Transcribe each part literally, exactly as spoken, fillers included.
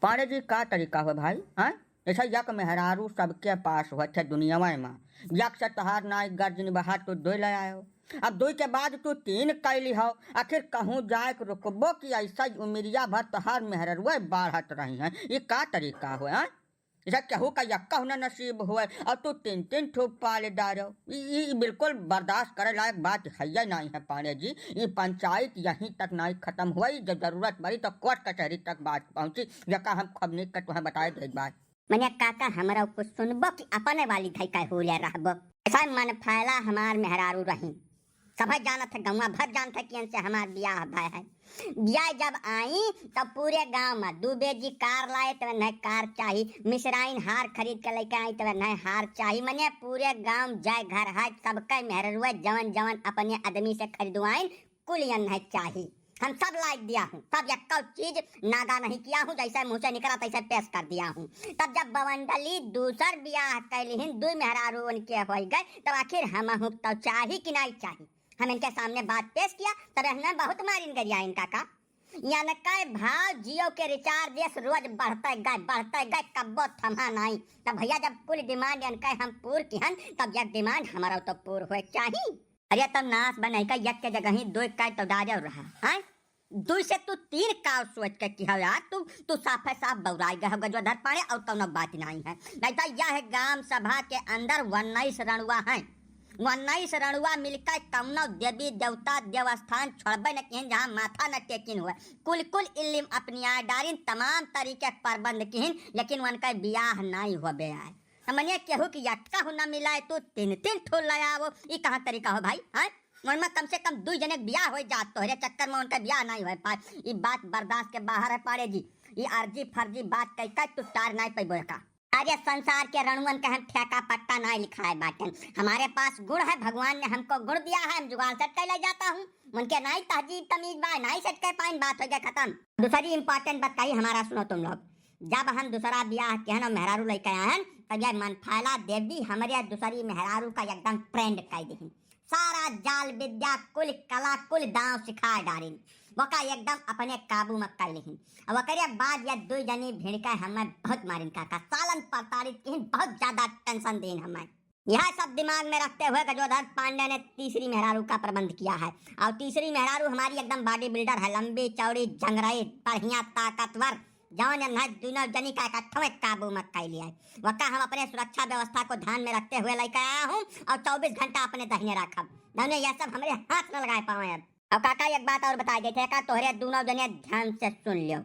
पांड़े जी, का तरीका हो भाई, हैं? ऐसा यक मेहरारू सबके पास होत है दुनियावा मा। यक से तोहार नाई गर्ज निबहा, तू दुई ले आयो। अब दुई के बाद तू तीन कैली हो। आखिर कहूँ जाए के रुकबो कि ऐसा ही उमिरिया भर तोहार मेहररुए बाढ़त रही हैं? ये का तरीका हो, हैं? ऐसा केहू का यक्का होना नसीब होए और तू तीन तीन ठो पाल डारो। ई, ई बिल्कुल बर्दाश्त करे लायक बात है या नहीं है पांड़े जी। ई पंचायत यहीं तक नहीं खत्म हुई, जब जरूरत पड़ी तो कोर्ट कचहरी तक बात पहुंची। यका हम खबनी के तुम्हें बताए दे बात। मने काका, हमरा कुछ सुनबो कि अपने वाली धई का होले रहबो? ऐसा मन फैला हमार मेहरारू रही। सभे जानत है, गौवा भर जानत है कि इनसे हमार बियाह भय है। बियाह जब आई तब पूरे गांव में दुबे जी कार लाए तब नहीं कार चाही, मिश्राइन हार खरीद के लेके आई तब नहीं हार चाही। मने पूरे गांव जाए घर है, सबके मेहररुए जवन जवन अपने आदमी से खरीदवाइन कुल इन्हें चाही। हम सब लाइक दिया हूँ, सब यक्का चीज नागा नहीं किया हूँ, जैसे मुँह से निकला तैसे पेश कर दिया हूँ। तब जब बवंडली दूसर बियाह कैलिहिन, दुई मेहरारू उनके होई गए, तब आखिर हमहू तो चाही कि नहीं चाही? हम इनके सामने बात पेश किया, तब इन्हें बहुत मारिन गरिया इनका का। इनके भाव जियो के रिचार्ज देस रोज बढ़ते गए, बढ़ते गए, कब्बो थमा नहीं। तब भैया जब कुल डिमांड इनके हम पूर किहन, तब यह डिमांड हमारा तो पूर होए चाही। अरे तब नास बनाई का यक के जगह ही दो का तो डाजर रहा, हैं? दो से तू तीन का सोच के किहा यार, तू, तू साफे साफ बौराई गए हो गजोधर पांड़े, और कौनो बात नहीं है। नहीं तो यह गांव सभा के अंदर उन्नीस रणुआ हैं, उन्नीस रणुआ मिलकर कौनो देवी देवता देवस्थान छोड़बे न किहिन जहाँ माथा न टेकिन हुए। कुल कुल इल्लिम अपनी आय डारिन, तमाम तरीके के प्रबंध किहिन, लेकिन उनका बियाह नहीं होबे आए। हमने केहू की यक्का हो न मिलाए, तू तीन तीन ठो ले आवो, ई कहाँ तरीका हो भाई, हैं? उनमें कम से कम दुई जने के बियाह हो जात, तोहरे चक्कर में उनका बियाह नहीं हो पाए। ई बात बर्दाश्त के बाहर है पाड़े जी, ई अर्जी फर्जी बात कह के तू टार नहीं पैबो का। अरे संसार के रणुअन के हम ठेका पट्टा नहीं लिखाए बाटन, हमारे पास गुण है, भगवान ने हमको गुण दिया है, हम जुगाड़ सट कर ले जाता हूँ। उनके नाई तहजीब तमीज बा, नाई सट के पाइन, बात हो गया खत्म। दूसरी इंपॉर्टेंट बात कही हमारा सुनो तुम लोग, जब हम दूसरा बियाह के हन और मेहरारू लेके आयन, तब यह मनफैला देवी हमरे दूसरी मेहरारू का एकदम ट्रेंड कर दीहिन। सारा जाल विद्या, कुल कला, कुल दांव सिखा डारिन, वका एकदम अपने काबू में कर लिहिन। अब ओकरे बाद यह दुई जनी भिड़के हमें बहुत मारिन काका, सालन प्रताड़ित किहिन, बहुत ज्यादा टेंशन दीन हमें। यह सब दिमाग में रखते हुए गजोधर पांडे ने तीसरी मेहरारू का प्रबंध किया है। और तीसरी मेहरारू हमारी एकदम बॉडी बिल्डर है, लंबी चौड़ी जंगरई, बढ़िया ताकतवर, जौन इन्हें दोनों जनी का इकट्ठे काबू में कर लिया है। वका हम अपने सुरक्षा व्यवस्था को ध्यान में रखते हुए लेकर आया हूँ और चौबीस घंटा अपने दहिने रखब, जौने यह सब हमरे हाथ न लगाए पावे। अब अब काका एक बात और बता देते हैं का, तोहरे दोनों जने ध्यान से सुन लियो।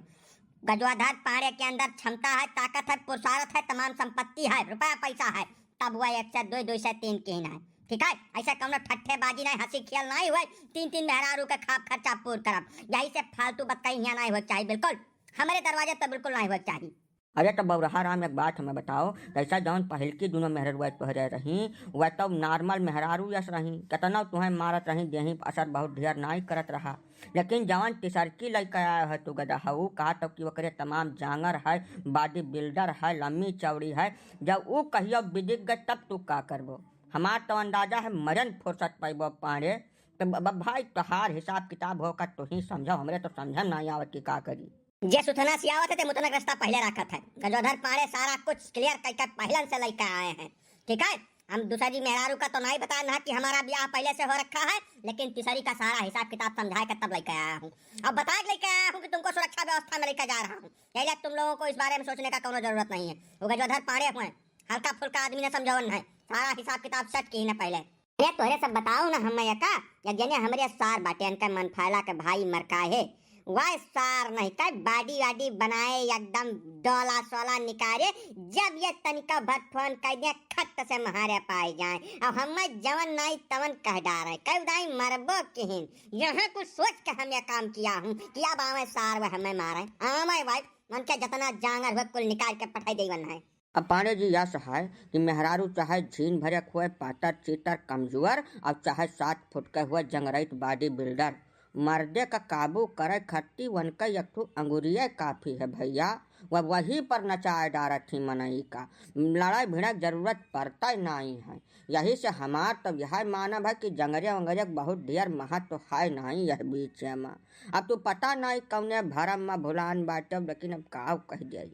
गजोधर पांड़े के अंदर क्षमता है, ताकत है, पुरुषार्थ है, तमाम संपत्ति है, रुपया पैसा है, तब वह एक से दो, दो से तीन किहिन है। ठीक है, ऐसा कौनो ठट्ठेबाजी नहीं, हंसी खेल नहीं हुए, तीन तीन मेहरारू के खाप खर्चा पूर करब। यही से फालतू बतकही हियाँ नहीं हुए चाहिए, बिल्कुल हमरे दरवाजे पर बिल्कुल नहीं हुए चाहिए। अरे तो बौरहा राम, एक बात हमें बताओ, जैसा जौन पहिलकी दोनों मेहररुआ तोहरे रही, वह तो नॉर्मल मेहरारू यस रही, केतनो तुहें मारत रही, देही पर असर बहुत ढेर नाई करत रहा। लेकिन जवन तिसरकी लइका आया है तू गदा हऊ, कहा तो कि ओकरे तमाम जांगर है, बॉडी बिल्डर है, लम्मी चौड़ी है, जब ऊ कहियो बिदिक गए तब तू का करबो? हमार तो अंदाजा है मरन फुर्सत पैबो पांड़े। तो अब भाई तोहार हिसाब किताब होकर तू ही समझो, हमरे तो समझ में नाई आवत कि का करी। जे सुथना सियावत है ते मुतना के रास्ता पहले रखत है। गजोधर पांड़े सारा कुछ क्लियर करके पहलन से लइका आए हैं, ठीक है? हम दूसरी मेहरारू का तो नहीं बताए ना कि हमारा ब्याह पहले से हो रखा है, लेकिन तीसरी का सारा हिसाब किताब समझाए कर तब लेके आया हूँ। अब बता के लेके आया हूँ कि तुमको सुरक्षा व्यवस्था में लेके जा रहा हूँ, यही तुम लोगों को इस बारे में सोचने का कोनो जरूरत नहीं है। वो गजोधर पांड़े हुए, हल्का फुल्का आदमी ने समझावन है, सारा हिसाब किताब सेट की ना पहले। अरे तोहरे सब बताओ ना हम यका, या जने हमरे सार बाटे, इनका मन फायला के भाई मरका है, वह सार नहीं का बॉडी वाडी बनाए एकदम डोला सोला निकारे, जब ये तनिका भर फोन कर दे खट से महारे पाए जाए। अब हम जवन नाई तवन कह डारे, कह उदाई मरबो किहिन। यहाँ कुछ सोच के हम ये काम किया हूँ कि अब आवे सार वह हमें मारे, आवे भाई, उनके जितना जांगर हुए कुल निकाल के पठाई देवन है। अब पांड़े जी यस है कि मेहरारू चाहे झीन भरे हुए, पातर चीतर कमजोर, और चाहे सात फुट के हुए जंगरैत बॉडी बिल्डर, मर्दे का काबू करे खत्ती वनके एक ठो अंगुरिये काफी है भइया। वह वही पर नचाए डारत ही मनई का। लड़ाई भिड़क जरूरत पड़ता ही नाहीं है। यही से हमार तो यह मानब है कि जंगरे वंगरे के बहुत ढेर महत्व है नाहीं यह बीच में। अब तू पता नाहीं कौने भरम में भुलान बाटे, लेकिन अब काव कह जाई।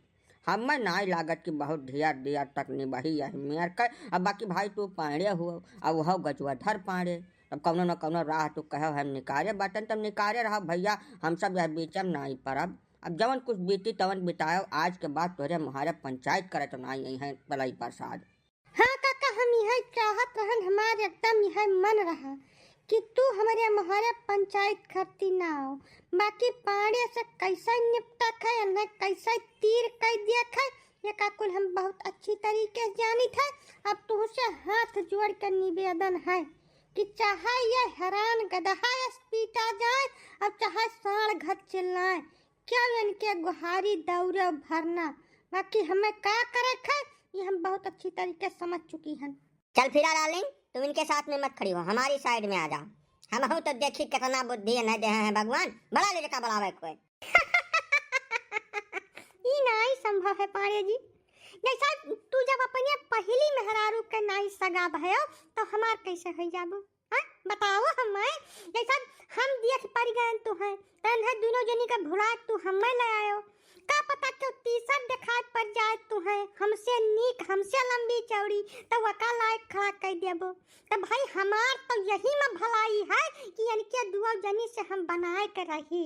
हमें नाहीं लागत कि बहुत ढेर देर तक निबही यह मेर के। अब बाकी भाई तू पांड़े हो, अब वह गजवाधर पांड़े, अब कौनो न कौनो राह तू कहो हम निकारे बाटन, तब निकारे रहो भइया, हम सब यह बीच में नाहीं परब। अब जवन कुछ बीती तवन बितायो, आज के बाद तोहरे मोहारे पंचायत करे तो नाहीं आई हैं पलई प्रसाद। हाँ काका, हम यह चाहत रहन, हमार एकदम यह मन रहा कि तू हमरे मोहारे पंचायत खत्ती ना आओ, बाकी पांड़े से कैसे निपटत है, उन्हें कैसे तीर कर दियत है, ये का कुल हम बहुत अच्छी तरीके से जानित है। अब तुहसे हाथ जोड़ के निवेदन है कि चाहे ये हरान गदहा यस पीटा जाए, अब चाहे साँड़ घत चिल्लाए, क्यों इनके गुहारी दौड़े भरना, बाकी हमें का करे है, ये हम बहुत अच्छी तरीके से समझ चुकी हन। चल फिरा डार्लिंग, तुम इनके साथ में मत खड़ी हो, हमारी साइड में आ जाओ। हमहू तो देखी कितना बुद्धि इन्हें देहे हैं भगवान, बड़ा ले जेका बड़ावे कोई। ई नाई संभव है पांड़े जी। जैसा तू जब अपने पहली मेहरारू के नाई सगा भयो, तो हमार कैसे हो जाबो? हाँ, बताओ हमें। जैसा हम देख पड़ गए तू है, तन है दोनों जनी का भुला तू हमें ले आयो। का पता क्यों तीसर दिखाई पड़ जाए तू है, हमसे नीक, हमसे लंबी चौड़ी, तो वका लायक खड़ा कर देबो। तो भाई हमार तो यही में भलाई है कि इनके दुआ जनी से हम बनाए के रही।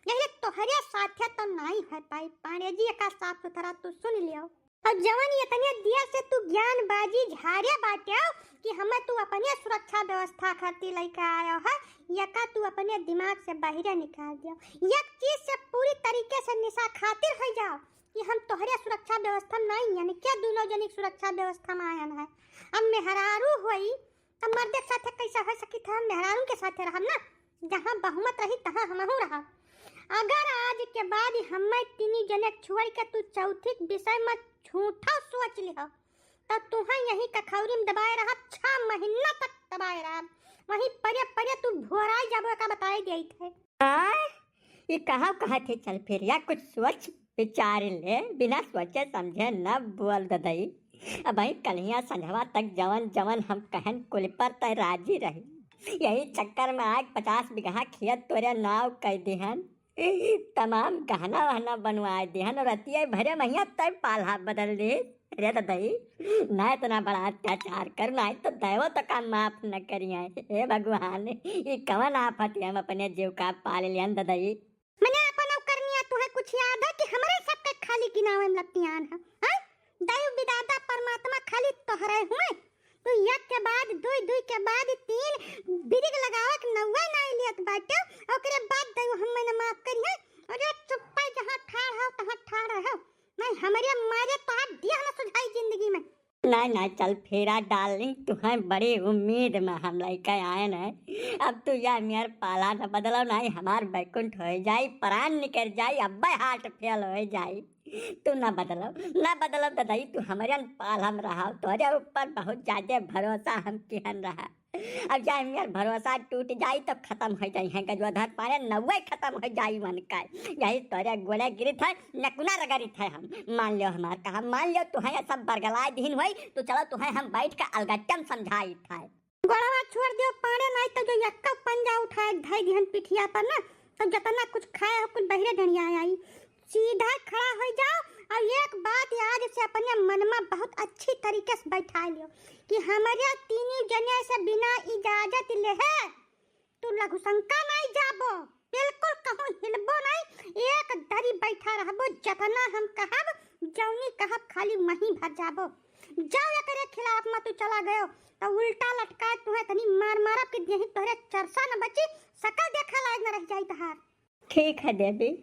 यही तोहरे साथे तो नाई है पाई पांड़े जी, एका साफ सुथरा तू सुन लियो। और जवन इतने दिया से तू ज्ञानबाजी झारे बाटे कि हमें तू अपने सुरक्षा व्यवस्था खातिर लेके आयो है, यका तू अपने दिमाग से बाहरे निकाल दियो। एक चीज से पूरी तरीके से निशा खातिर हो जाओ कि हम तोहरे सुरक्षा व्यवस्था में नाई, यानी क्या दोनों जनी के सुरक्षा व्यवस्था में आयन है। अब मेहरारू होई, तब मर्दे के साथे कैसे हो सकी था? हम मेहरारू के साथे रहब ना, जहाँ बहुमत रही तहाँ हमहू रहब। अगर आज के बाद हमें तीनी जने के छोड़ के तू चौथी के विषय में झूठा सोच लिहो, तब तुहें यही कखौरी में दबाए रहब, छह महीना तक दबाए रहब। वहीं परे परे तू भोराई जाबो, का बताए देइत है। आय, ई कहाँ कहाँ थे चल फिर या कुछ सोच विचार ले, बिना सोचे समझे न बोल ददई। अबहीं कल्हिया संझवा तक जवन जवन हम कहन कुल पर तय राजी रही। यही चक्कर में आज पचास बीघा खेत तोरे नाव कह दिहन, तमाम गहना वहना बनवाए दिहन और रतिये भरे महिया तय पाला बदल दे। रे ददई, ना इतना बड़ा अत्याचार कर, ना तो दैवो तो का माफ न करिए। हे भगवान, ई कवन आफत है हम अपने जीव का पाल लियन ददई। मने अपन अवकरनिया तुहे कुछ याद है कि हमरे सबके खाली गिनावे में लतियान है, हैं? दैव विधाता परमात्मा खाली तोहरे हुए। तू एक के बाद दुई, दुई के बाद तीन, बिरिग लगावे के नौवे नाई लियत बाटे, ओकरे बाद दैव हम मने माफ करिहे। अरे चुप्पे जहाँ ठाड़ हो, तहाँ ठाड़ रहो। नहीं, हमरे मारे तोहार देह न सुझाई जिंदगी में। नहीं, नहीं, चल फेरा डार्लिंग, तुहें बड़ी उम्मीद में हम लइके आए न। अब तू या मेर पाला न बदलो, नहीं हमार बैकुंठ हो जाई, प्राण निकल जाई, अब्बे हार्ट फेल हो जाई। तू ना बदलो, ना बदलो ददई, तू हमरे पाला में रहो, तोरे ऊपर बहुत ज्यादा भरोसा हम किहन रहा। अब जा मेर भरोसा टूट जाई तो खत्म हो जाई है गजवाधर पारे, नौवे खत्म हो जाई मन का। यही तोरे गोड़े गिरित है, नकुना रगड़ित है हम। मान लियो हमार कहा, मान लियो तुहें ये सब बरगलाए दिहिन होई, तो चलो तुहें हम बैठ के अलगट्टम समझाइत है। गोड़वा छोड़ दियो पारे, नहीं तो जो यक्का पंजा उठाए धई दिहन पिठिया पर ना, तो जतना कुछ खाए हो कुल बहिरे ढंडिया आई। सीधा खड़ा हो जाओ और एक बात आज से अपने मन में बहुत अच्छी तरीके से बैठा लियो कि हमारे तीनों जने से बिना इजाजत लेहे तू लघुशंका नहीं जाबो, बिल्कुल कहूँ हिलबो नहीं, एक दरी बैठा रहबो, जतना हम कहब, जौनी कहब खाली वहीं भर जाबो। जाओ एकरे खिलाफ में तू चला गयो तो उल्टा लटकाए तुहे तनी मार मारब कि यही तोहरे चरसा न बची, सकल देखे लायक न रह जाई तहार। ठीक है देवी,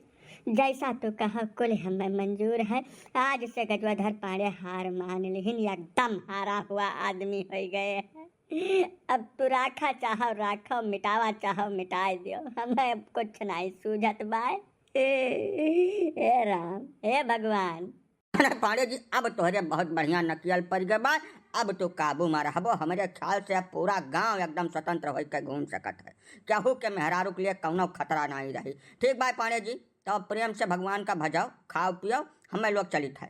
जैसा तू कहा कुल हमें मंजूर है। आज से गजवाधर पाड़े हार मान लिहिन, एकदम हारा हुआ आदमी हो गए हैं। अब तू राखा चाहो राखो, मिटावा चाहो मिटाए दियो, हमें अब कुछ नहीं सूझत बाय। ए राम, ए भगवान। अरे पांडे जी, अब तोहरे बहुत बढ़िया नकियल पड़ गए बा। अब तो काबू में रहबो। हमरे ख्याल से अब पूरा गांव एकदम स्वतंत्र होइके घूम सकत है, केहू के मेहरारू के लिए कौनो खतरा नहीं रही। ठीक बा पांडे जी, तो प्रेम से भगवान का भजाओ, खाओ पियो, हमें लोग चलित है।